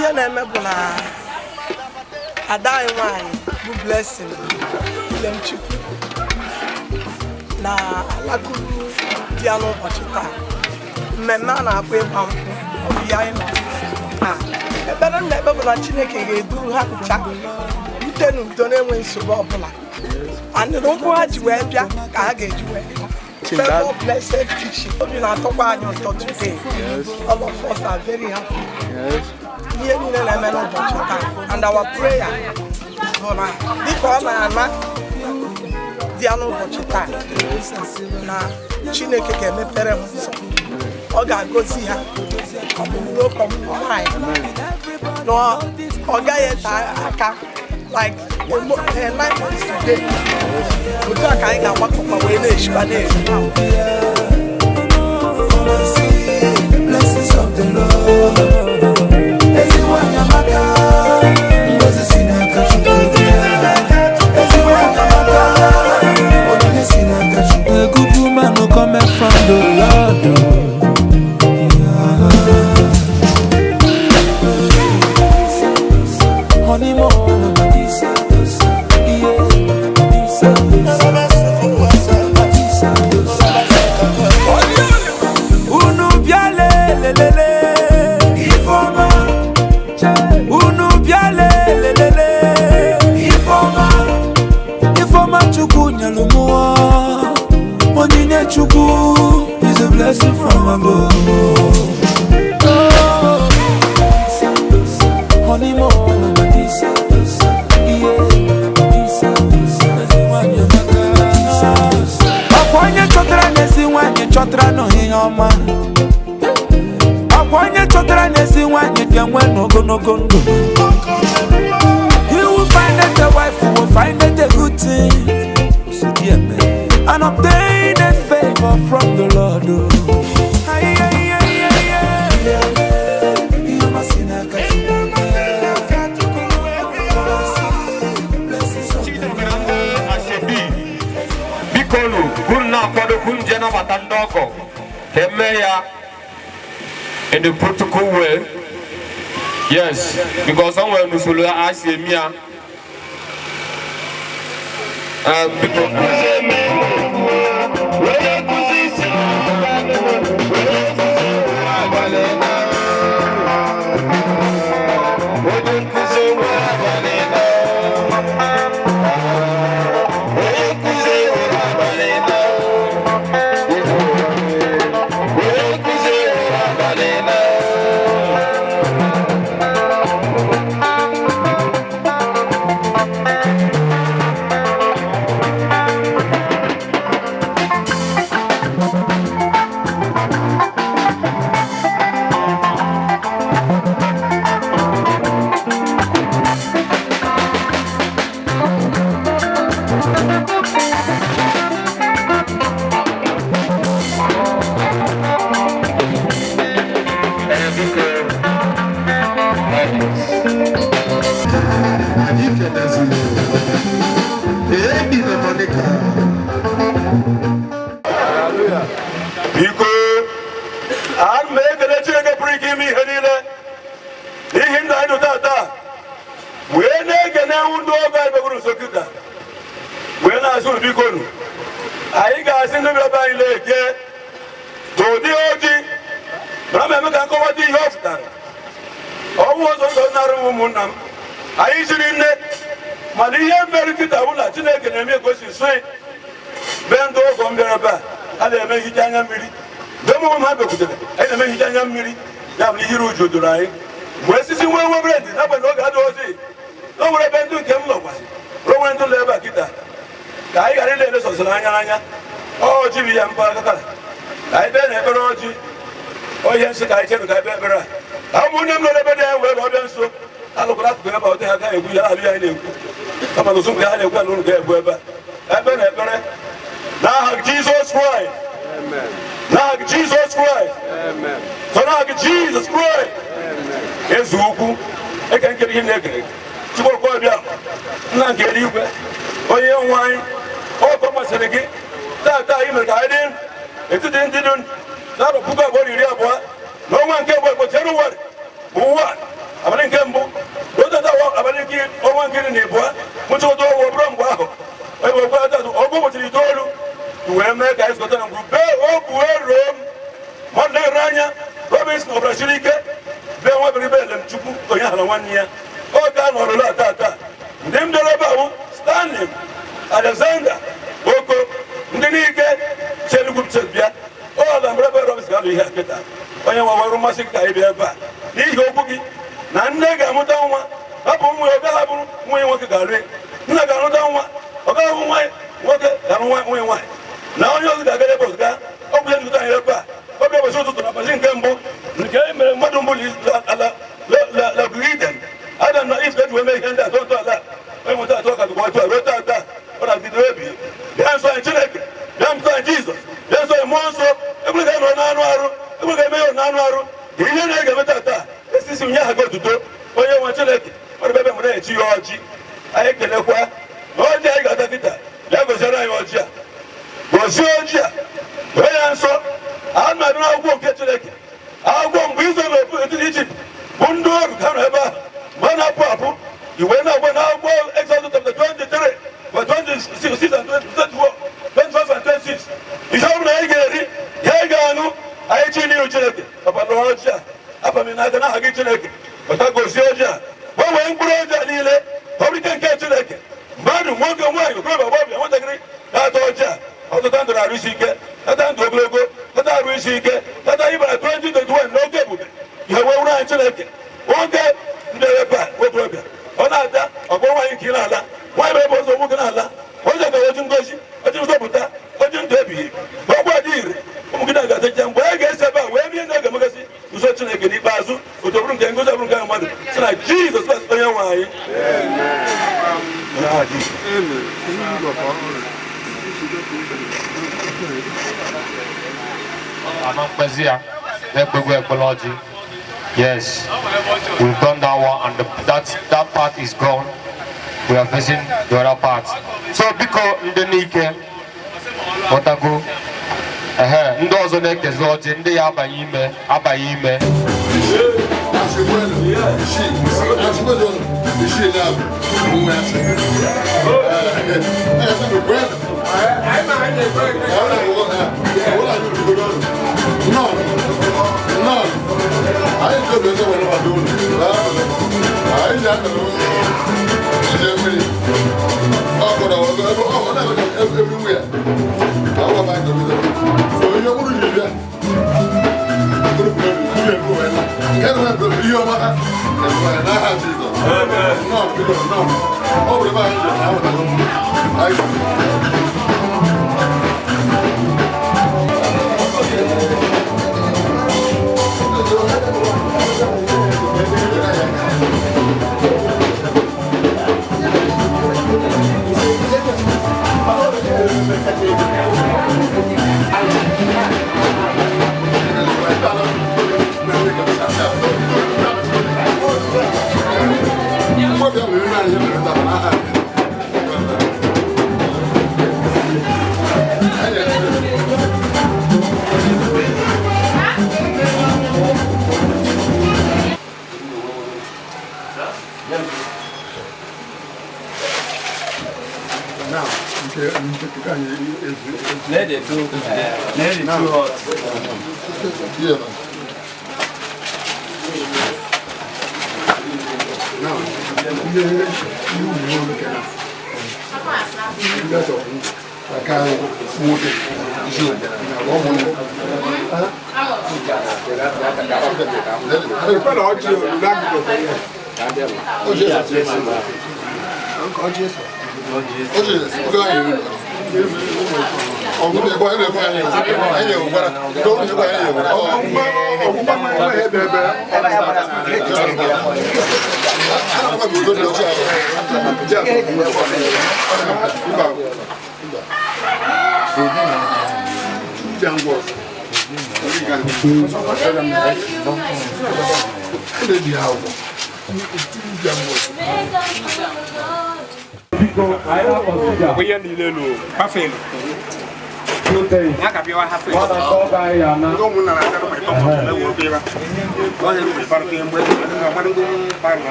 Ihe na-eme bụ na ada anyị nwanyị bụ Blessing Ilemchukwu na alakụrụ di ya n'ụbọchị taa, mmemme a na-akpọ ịgba nkwụ. Ọ bụ ihe anyị nọ taa. Ekpere m na-ekpe bụ na Chineke ga-eduru ha ncha rute n'udo na-enwe nsogbu ọbụla. Anịrị nkwụ ha ji wee bịa ka ha ga-eji wee bịa. Favor, blessed teaching. Obi na-atọkwa anyị ụtọ today. All of us are very happy. Ihe niile na-eme n'ụbọchị taa, and our prayer bụ na dịka ọ na-ana di ya n'ụbọchị taa, na Chineke ga-emepere ha ụzọ, ọ ga-agọzi ha ọmụmụ nwoke, ọmụmụ nwaanyị, na ọ gaghị ete aka like 9 months today. Otu a ka anyị ga-agbakọkwa wee na-eshikwa na-eri. Come and see the blessings of the Lord. Ezigbo amaka, ngozi si n'aka Chukwu bịa. Ezigbo amaka, onyinye si n'aka Chukwu. A good woman will come from the Lord. Oh. Yeah. Honey more. Yeah. Unu bịa lelelele Ifeọma, unu bịa lelelele Ifeọma, Ifeọma Chukwu nyelu mụọ, onyinye Chukwu is a blessing from above. Oh. Honey more. Yeah. Ọkwa onye chọtara n'ezi nwanyị chọtara n'ihe ọma. Ọkwa onye chọtara n'ezi nwanyị ga-enwe n'ogologo ndụ. He will find a wife will find a good thing and obtain a favor from the Lord. Oh. Ay, ay, ay, ay, ay. Ihe ọma si n'aka Chukwu bịa. Come and see the blessings of the Lord. Asoebi, biko nu unu na-akwadokwu nje nabata ndị ọgọ ka eme ya in the protocol way. Yes, because o nwere n'usoro a si eme ya. Biko. Onye nkụzi si abalị na onye nkụzi nwere abalị na onye nkụzi nwere abalị na onye nkụzi nwere abalị na. Biko, ladies. Anyị keneziri ebi na Monica. Biko, ana m ekele Chineke pụrụ ike ime ihe niile n'ihi ndụ anyị dị taa, wee na-ekene ndị ọgọ anyị bịakwuru nso kịta, wee na-asị unu biko nu, anyị ga-asị ndị bịa be anyị na-eke n'ụdị oji mara ma eme ka nkọwata ihe ọ pụtara. Ọnwụ ọzọ ndụ nara ụmụnna m anyị siri nne, mana ihe mere kịta bụ na Chineke na-eme egosi sị be ndị ọgọ m bịara ebe a, a na-eme nhicha anya mmiri. Mgbe mụ ha bịakwutere anyị na-eme nhicha anya mmiri, ya bụ na ihere uju doro anyị mgbe sisi nwee nwe bred n'agbanyeghị oge adịghị ozi na o nwere ebe ndị nke m nọkwasị o nwere ndị nọ ebe a kịta, ka anyị ghara ile elesọsịrị anya anya ọjị bụ ihe mpaghara ka anyị kpee na ekpere ọjị onye nsị ka anyị chere ka anyị kpee ekpere a, ka ụmụnne m nọ n'ebe dị anya wee ọbịa nso alụkwara akụkụ ebe a, ọ dị ha agaghị ekwu ihe alụ ya anyị na-ekwu, kama na ụsụ ha na-ekwu ala ụlọ ga-ekwu ebe a ebe na ekpere n'aha Jizọs Kraịst, n'aha Jizọs Kraịst, sọ n'aha Jizọs Kraịst. Eze ukwu eke nkere ihe na-ekere Chukwu okorobịa, nna nke eluigwe, onye nwe anyị, ọkọ masịrị gị taa ị mere ka anyị dị etiti ndị dị n'arọ 2020 n'ọnwa nke mbụ, Jenụwarị bụ ụwa. Abalị nke mbụ otata abalị nke ọnwa nke 12 mụchịkọta ọgwụ bụrụ mgbe ahụ ọgụ ụbọchị 9 wee mee ka anyị zụkọta na ngwuru bee obu eruo m mmadụ na-ere anya Robinson ọbara siri ike bee nwa bere Elemchukwu onye ahụ na nwanne ya ọ ga nọrọla ata ndị m dọrọ ebe ahụ Stanley Alexander Oko ndị niile si Enugu bịa ọ na mgbe Robinson ga-alụ ihe a kịta onye nwe were mmasị ka anyị bịa ebe a n'ihi okwu gị na nne ga-amụta nwa hapụ nwa ya ọ gaghị abụrụ nwunye nwoke ga-alụ nna ga-alụta nwa ọ gaghị abụ nwa nwoke ga-alụ nwunye nwaanyị na onye ọzọ ga-aga ebe ọzọ gaa ọ bụ ya nzukọ anyị ebe a obi ụbọchị ụtụtụ na ụbọchị nke mbụ nke e mere mmadụ mbụ la Eden Adam na Eve eji wee mee ihe ndị atọ ntọ ala onye nweta atọ ka dụkwa otu a ruo taa ọ na-agide ebi bịa nsọ anyị Chineke bịa nsọ anyị Jizọs bịa nsọ anyị mmụọ nsọ ekwere ka nọrọ n'anụ arụ ekwere ka eme ya n'anụ arụ ka ihe na-ege taa esisi nye aha gị otuto onye nwe Chineke ọrụ ebe mụ na-echi ya ọjị anyị ekelekwa na ọjị anyị ga-ata kịta bịa goziere anyị ọjị a gozie ọjị a doo ya nsọ a na-abịa n'akwụkwọ nke Chineke akwụkwọ mgbe izo n'etiti Ijipt bụ ndị ọrụ ka nọ ebe ahụ mgbe a na-apụ apụ iwe na-agwa n'akwụkwọ Exodus chapter 23 verse 26 and 24 25 and 26 ihe ọ bụla anyị ga-eri ya anyị ga-aṅụ anyị chi n'ihu Chineke papa na ọjị a abami n'aka n'aha gị Chineke pụta gozie ọjị a gbanwee mkpụrụ ọjị a niile ọ bụrụ ike nke Chineke mmadụ nwoke nwaanyị okorobịa agbọghọbịa nwatakịrị na-ata ọjị a ọtụtụ ndụ na-arụ isi ike tata ndụ ogologo tata arụ isi ike tata ịbara 2021 n'oge ebube ihe wee wuru anyị Chineke nwoke ndị ebe a okorobịa ọ na-ada ọgbọ nwaanyị nke ị na-ala nwaanyị bụ ebe ọzọ nwoke na-ala ọjọ ga oji ngozi oji nzọpụta oji ndụ ebighị ebi ọgwụ adị ire ụmụ gị na-agatecha mgbe anyị ga-esi ebe a wee mee ndị ga-emegasị ụzọ Chineke n'ikpeazụ otu ọ bụrụ nke ngozi abụrụ nke mmadụ si na Jizọs Kraịst onye nwe anyị. Yes, we've done that one, and that part is gone. We are facing the other part. So biko ndị n'ike ghọtago ehe ndị ọzọ na-ekezi ọjị ndị ya abanye ime abanye ime.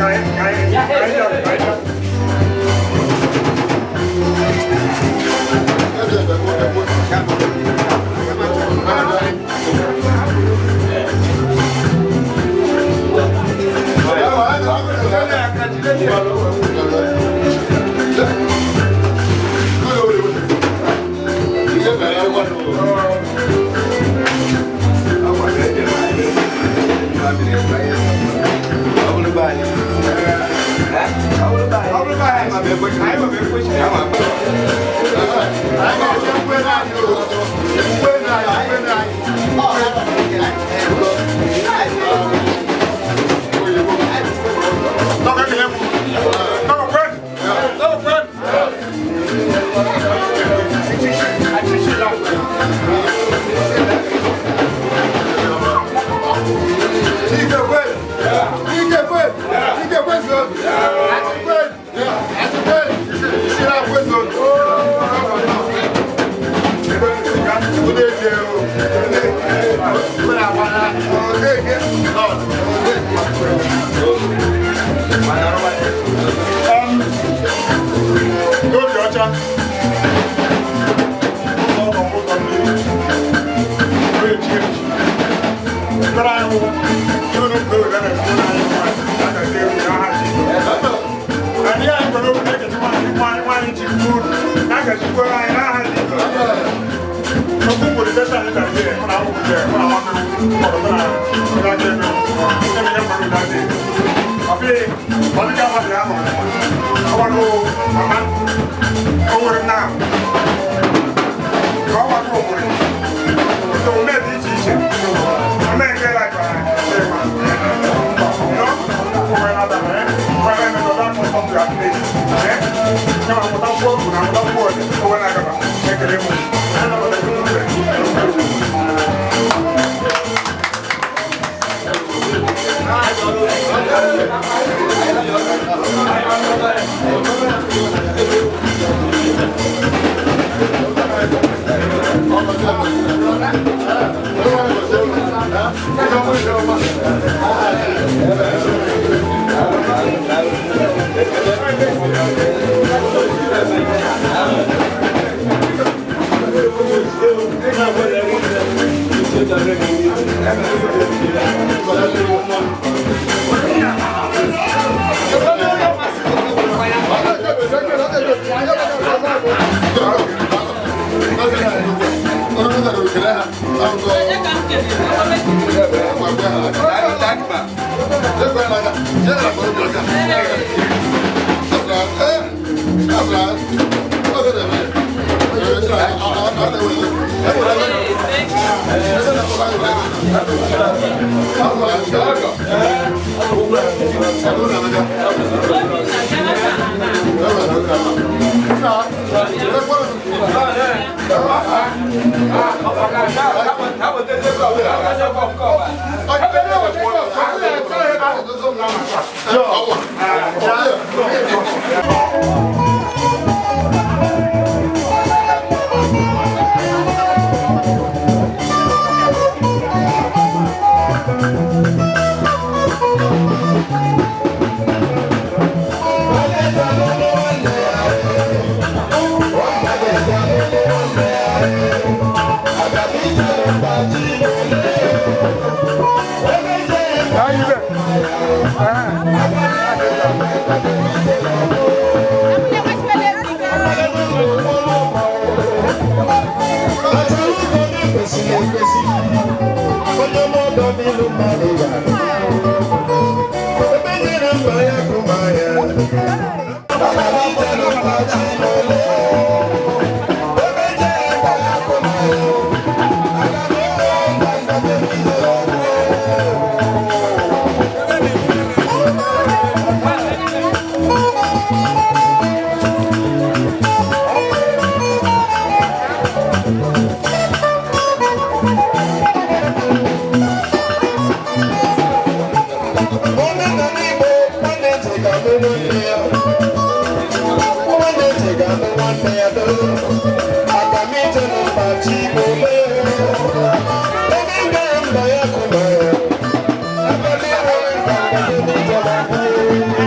Thank you.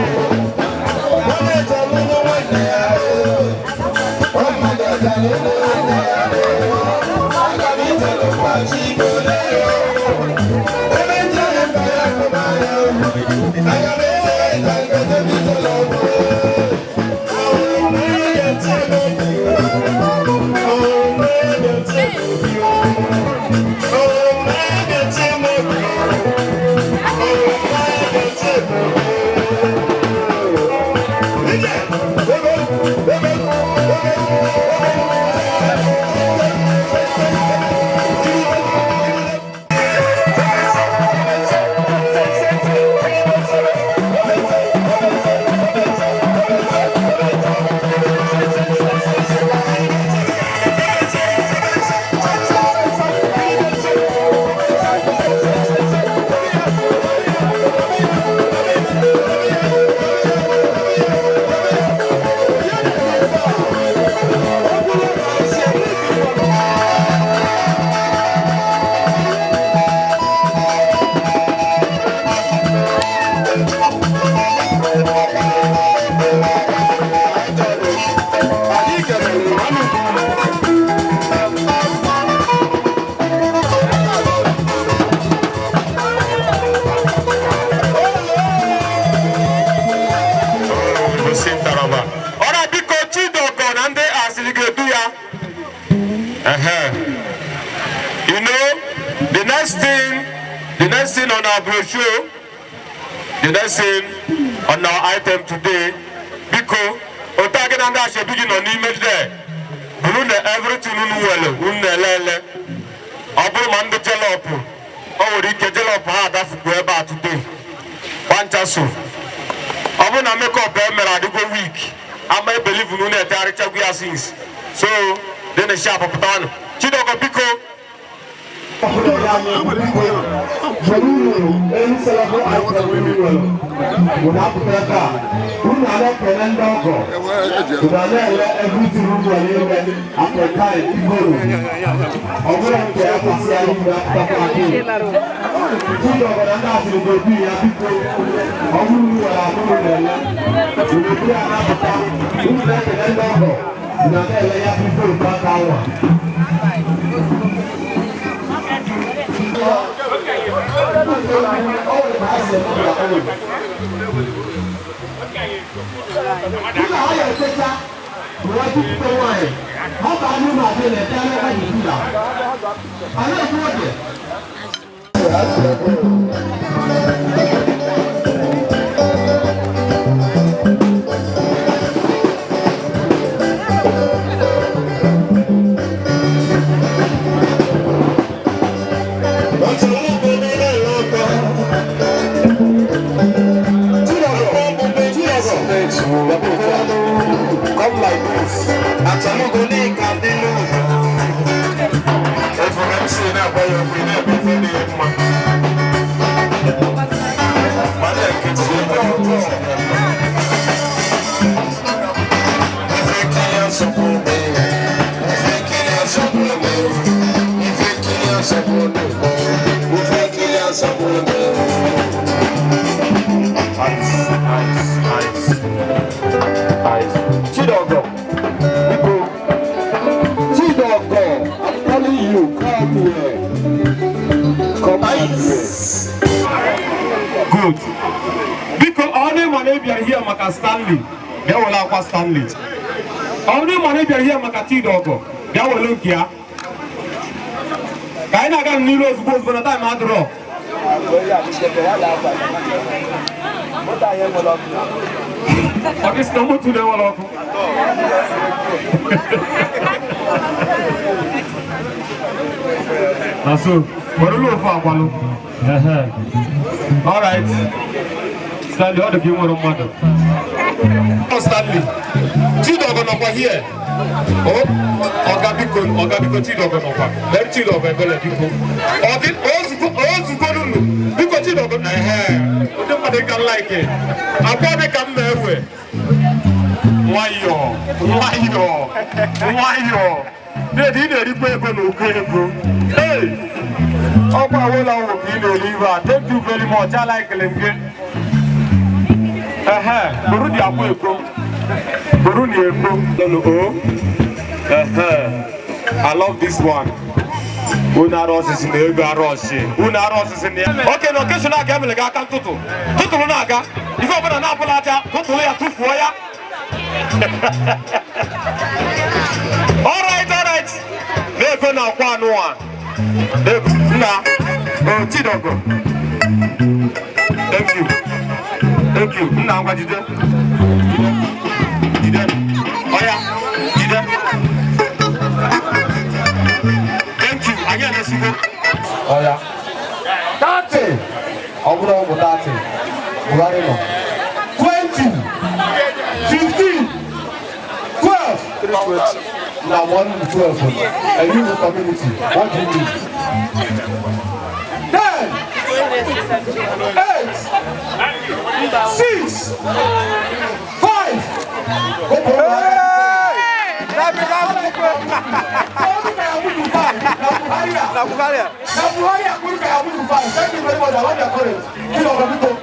Gosi ntaraba. Ọra biko Chidogo na ndị asịrị ga-edu ya. Ehe. You know, the next thing on our brochure, the next thing on our item today, biko, otu a gị na ndị asoebi gị nọ n'ime there, bụrụ na everything unu nwere, unu na-ele ele. Ọ bụrụ ma ndị jelọpụ, o nwere ike jelọpụ ha adafukwu ebe a today. Kwanchaso. Ọ bụrụ na makeup e mere adịgo weak, ama e believe na unu etegharịchagwu ya since. So, dị na sharp pụtanụ. Chidogo biko. Come like this. Ice, ice, ice, ice. Chidogo, biko. Chidogo, I'm calling you. Come here. Come here. Good. Biko, ọ dị ma na ị bịara here maka Stanley, bịa were akwa Stanley. Ọ dị ma na ị bịara here maka Chidogo, bịa were nke ya. Ka anyị na-aga n'iru ozugbo ozugbo na time adịrọ. Ọ gị sị na moto na-enwere ọkụ. Na so, were ụlọ ofu akwalụ. All right. Stanley, ọ dị ka ị nwere mmadụ. Ọ Stanley, Chidogo nọkwa here. Oh, Ọga biko, Ọga biko, Chidogo nọkwa. Mere Chidogo ebele biko. Ọ dị, ozugbo, ozugbo nunu. Biko Chidogo, ehe. Ndị mmadụ ka like. Akwa dị ka m na-ewe. Nwayọọ, nwayọọ, nwayọọ. Dede, ị na-erikwa ego na ụkọ ego. Hey! Ọkwa awụla ọwụ ka ị na-eri ibe a. Thank you very much. I like m gị. Ehe, bụrụ dị akwa eko. Bụrụ na eko. Lolo o. Ehe. I love this one. Unu arụ osisi na ego arụ ọsị. Unu arụ osisi na ya. Oke na occasion a ga-emele gị aka ntụtụ. Tụtụrụ na-aga. Ife ọbụla na-abụla aja, tụtụrụ ya, tụfuo ya. All right. Na-ego na akwa anụ a. Nna, oh, Chidogo. Thank you. Thank you. Nna, ngwa jide. Jide. Oya, jide. Thank you. Anyị emesigo. Ọya. 30. Ọ bụrụ ọ bụ 30. Buhari nọ. 20. 15. 12. Na 1 12. And you the community. What do you need? 10. 8. 6. 5. Na Buhari. Na Buhari akwuru ka ya mutu 5. Thank you very much. I want your courage. Kill of people.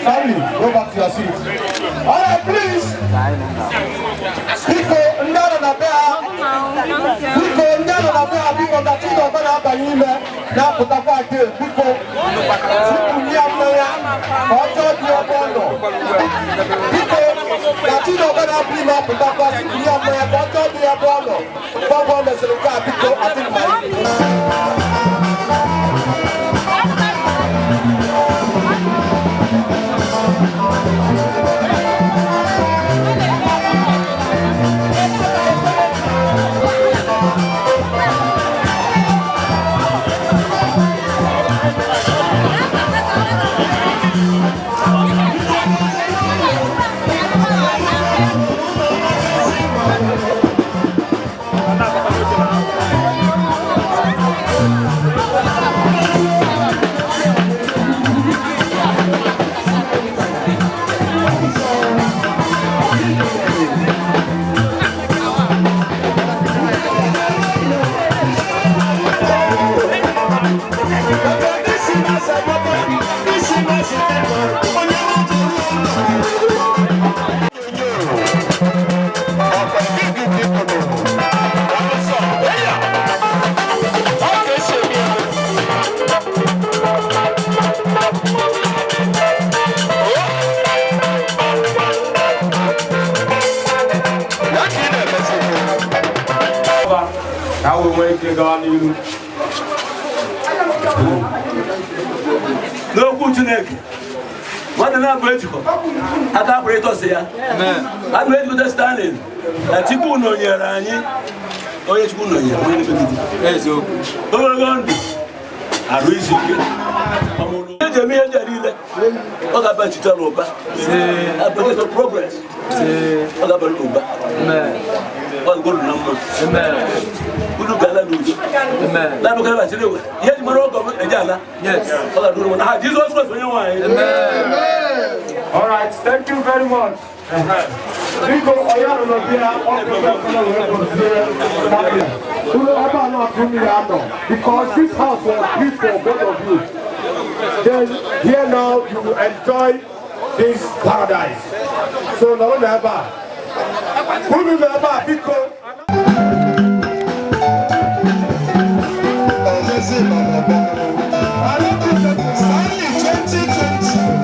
Sorry, go back to your seat. All right, please. Biko, ndị ọrụ na be ha. Biko, ndị ọrụ na be ha, biko, na Chidobe na-abanye ime na-apụtakwa ake, biko. Tupu ya mmanya ka ọ chọọ dị ebe ọ nọ. Biko, na Chidobe na-apụ ime apụtakwa, tupu ya mmanya ka ọ chọọ dị ebe ọ nọ. Mgbe ọ bụla o mesịrị nke a, biko, adị mma. Ka wee nwee ike gawa n'ihu. N'okwu Chineke, nwanne na-abụ ejikọ aka pụrụ ịtọsị ya a na ejikọta Stanley na Chukwu nọnyere anyị, onye Chukwu nọnyere onye na-emegide ogologo ndụ, arụ isi ike, ọmụrụ eji eme ihe ndị a niile, ọ ga-abachitara ụba, abachitara progress, ọ ga-abara ụba, ọ ga-agwụrụ na mma. Unu ga-ala n'udo na-abụkarị bachiri ewe ihe ji mara ọgọ m eje ala, ọ ga-adụrụ m na ha Jizọs Kraịst onye nwe anyị. All right, thank you very much. Biko, onye nọ n'obi ya, ọ bụ Unu ebe a na-atụ mmiri anọ, because this house was built for both of you. Then here now you will enjoy this paradise. So nọrọ n'ebe a. Unu nọ ebe a, biko. Stanley 2020.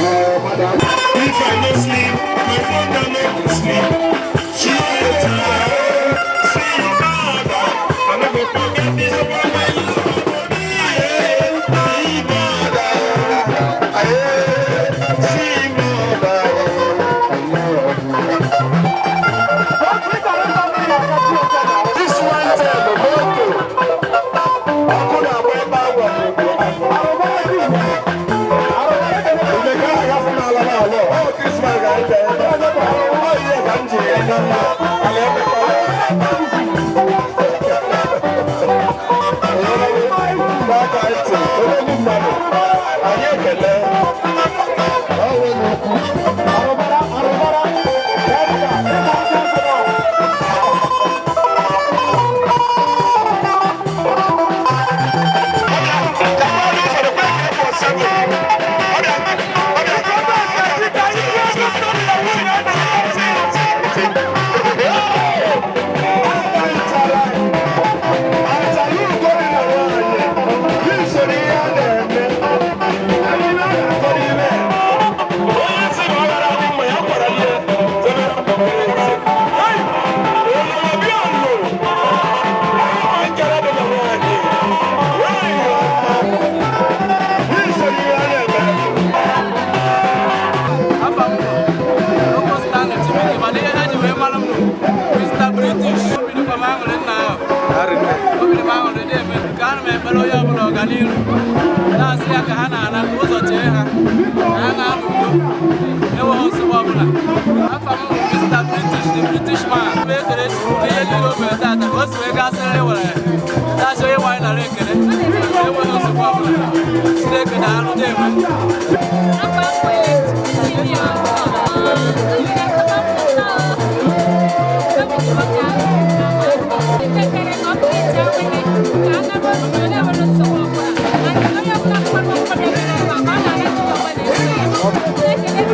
If I no sleep, my mother no go sleep. She dey tired, she mother. I no go forget this one when you for me. My mother, she mother. This one tell the moto. Ọkụ na-agba ebe agwọ Na-asị ya ka ha na-ala ka ụzọ chee ha ka ha na-anọ udo enweghị nsogbu ọbụla. Afa m bụ Mr. British, the British man. M ekele Chukwu n'ihe niile o mere tata ka o si wee gasịrị were na-asị onye nwaanyị nara ekele enweghị nsogbu ọbụla. Chineke na-arụ na-enwe. Thank you.